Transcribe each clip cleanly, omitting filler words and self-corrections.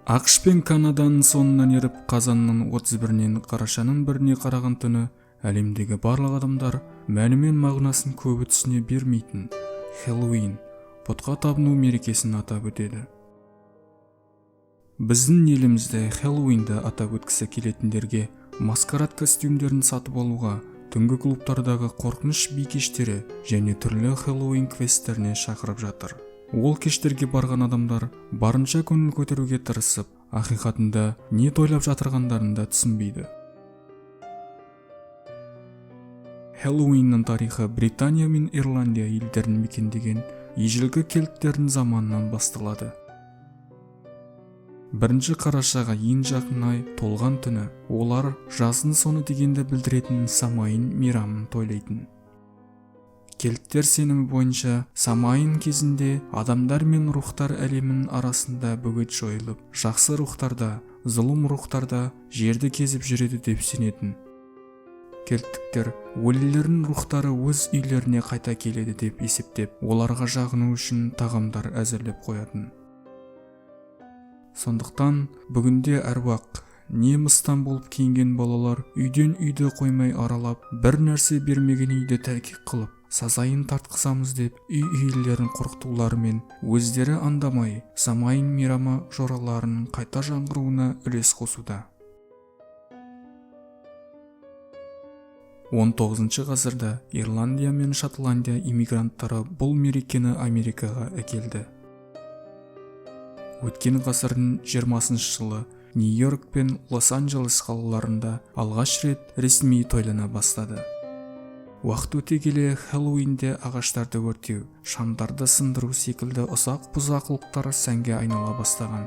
АҚШ пен Канаданың соңынан еріп, қазанның 31-нен қарашаның 1-не қараған түні әлемдегі барлық адамдар мәні мен мағынасын көбі түсіне бермейтін Хэллоуин бұтқа табыну мерекесін атап өтеді. Біздің елімізде Хэллоуинді атап өткісі келетіндерге маскарад костюмдерін сатып алуға, түнгі клубтардағы қорқыныш би кештері және түрлі Хэллоуин квесттеріне шақырып жатыр. Ол кештерге барған адамдар барынша көңіл көтеруге тырысып, ақиқатында не тойлап жатырғандарын да түсінбейді. Хэллоуиннің тарихы Британия мен Ирландия елдерін мекендеген ежелгі кельттердің заманынан басталады. 1 қарашаға ең жақын ай толған түні олар жаздың соңы дегенді білдіретін Самайын мейрамын тойлайтын. Кельттер сенімі бойынша Самайын кезінде адамдар мен рухтар әлемінің арасында бөгет жойылып, жақсы рухтарда, зұлым рухтарда жерді кезіп жүреді деп сенетін. Кельттіктер өлілердің рухтары өз үйлеріне қайта келеді деп есептеп, оларға жағыну үшін тағамдар әзірлеп қоятын. Сондықтан бүгінде әруақ, не мыстан болып киінген балалар үйден үйді қоймай аралап, бір нәрсе бермеген үйді тәлкек қылып, сазайын тартқызамыз деп үй иелерін қорқытуларымен өздері андамай Самайын мейрамы жораларының қайта жаңғыруына үлес қосуда. 19 ғасырда Ирландия мен Шотландия иммигранттары бұл мерекені Америкаға әкелді. Өткен ғасырдың 20 жылы Нью-Йорк пен Лос-Анджелес қалаларында алғаш рет ресми тойлана бастады. Уақыт өте келе Хэллоуинде ағаштарды өртеу, шамдарды сындыру секілді ұсақ бұзақылықтар сәнге айнала бастаған.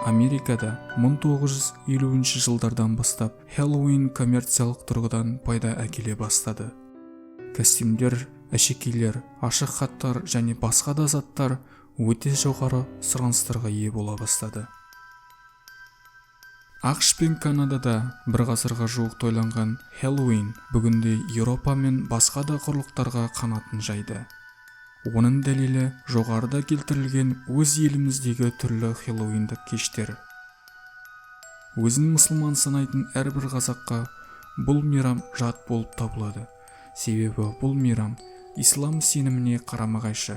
Америкада 1950 жылдардан бастап Хэллоуин коммерциялық тұрғыдан пайда әкеле бастады. Костюмдер, әшекейлер, ашық хаттар және басқа да заттар өте жоғары сұраныстарға ие бола бастады. АҚШ пен Канадада бір ғасырға жуық тойланған Хэллоуин бүгінде Еуропа мен басқа да құрлықтарға қанатын жайды. Оның дәлелі жоғарыда келтірілген өз еліміздегі түрлі Хэллоуиндік кештер. Өзін мұсылман санайтын әрбір қазаққа бұл мейрам жат болып табылады. Себебі бұл мейрам ислам сеніміне қарама-қайшы.